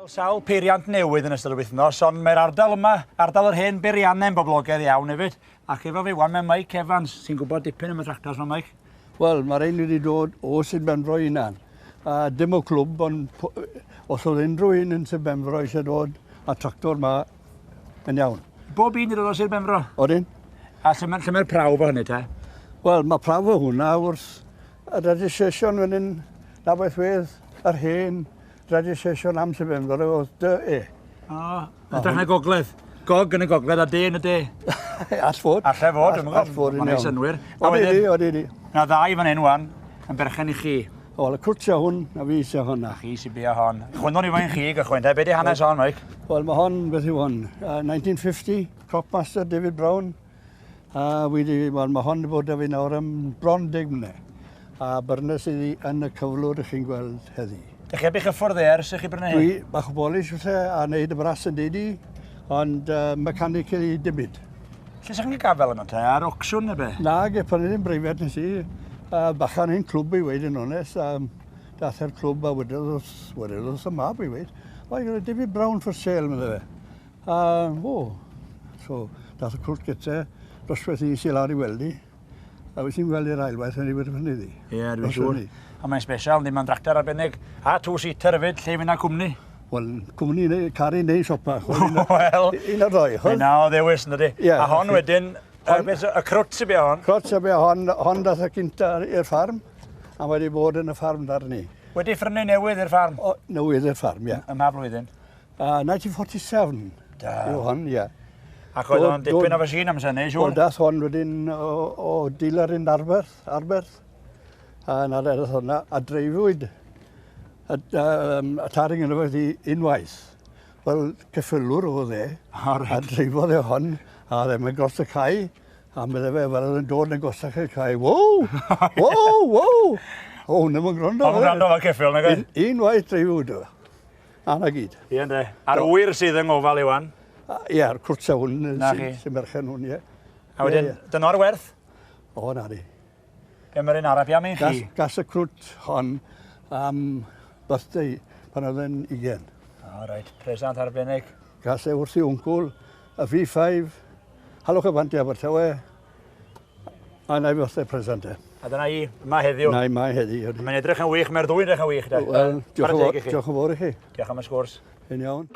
Sawl peiriant newydd yn ystod y wythnos, ond mae'r ardal yma, ardal yr hen beiriannau'n boblogaidd iawn hefyd. Ac efo fi wan mae Mike Evans, sy'n gwybod dipyn am y tractors 'ma, Mike. Wel, mae'r ein wedi dod o Sir Benfro i hunan. Dim o clwb, ond os oedd unrhyw un yn Sir Benfro eisiau dod a tractor ma yn iawn. Bob un wedi dod o Sir Benfro? Odyn. A lle mae'r lle mae prawf o hynny te? Wel, mae prawf o hwnna wrth y registration fan hyn, na beth wedd yr hen registration am Sir Benfro oedd dy e. O, ydych yn y gogledd. Gog yn y gogledd a de yn y de. All fod. Alle fod, dwi'n All fod, Mae'n ei synwyr. Odi, odi, odi. Na ddau fan hyn wan, yn berchen i chi. Wel, y cwrtio hwn, a fi eisiau hwnna. Chi sy'n bia hon. Chwynon ni fo'n chi gychwyn, te. Be di hanes hon, Mike? Wel, mae hon, beth yw hon? 1950, Cropmaster David Brown. A wedi, wel, mae hon wedi bod â fi nawr am bron 10 mlynedd. A byrnes iddi yn y cyflwr ych chi'n gweld heddi. Dych chi heb ei chyffwrdd e ers i chi brynu hi? Dwi bach o polish falle a wneud y brass yn deidi, ond mechanically dim byd. Lle sa'ch chi'n gael fel yno te? Ar auction neu be? Na, ge prynu ddim breifat nes i. Bachan ein clwb i weid yn onest. Dath e'r clwb a wedodd wrth, wedodd wrth y mab i weid, o, you're a David Brown for sale, medde fe. A, o, so, dath y cwrt gyte, doswaith i si lawr i weld i. A wyt ti'n gweld i'r ailwaith yn ei wedi prynu ddi. Ie, yeah, dwi'n siŵr. A mae'n special, ddim yn dractor arbennig. A two-seater hefyd, lle fyna cwmni? Wel, cwmni neu caru neu siopa. Wel, un o'r ddoi. Mae na o ddewis, ynddi? Yeah, a hon wedyn, y crwt sy'n bia hon? Crwt sy'n bia hon, hon dath y cynta i'r ffarm, a wedi bod yn y ffarm dar ni. Wedi ffrynu newydd i'r ffarm? O, newydd i'r ffarm, ie. Yeah. Ym mha flwyddyn? 1947. Da. Yw hon, ie. Yeah. Ac oedd o'n dipyn o fasîn amser hynny, siŵr? Wel, dath hon wedyn o dealer yn Arberth, Arberth. A na'r erth hwnna, a dreifwyd y taring yn y unwaith. Wel, ceffylwr oedd e, O, reit. A dreifodd e hon, a oedd e'n mynd dros y cae, a medde fe, fel oedd e'n dod yn gosach i'r cae, wow, wow, wow! O, hwnna mae'n gwrando. O'n gwrando fel ceffyl, nag oedd? Unwaith dreifwyd o. A na gyd. Ie, ynddi. A'r wyr sydd yng ngofal Iwan? Ie, a'r cwrtsa hwn, sy'n berchen hwn, ie. A wedyn, dyna'r werth? O, na di. Be mae'r un arall, am un chi? Gas y crwt hon am birthday pan oedd e'n 20. O, reit, presant arbennig. Gas e wrth i wncwl, y V5, halwch y bant i Abertawe, a na i birthday present e. A dyna i, yma heddiw. Na i ma heddiw. Mae'n edrych yn wych, mae'r ddwy'n edrych yn wych. Wel, diolch yn fawr i chi. Diolch am y sgwrs. Yn iawn.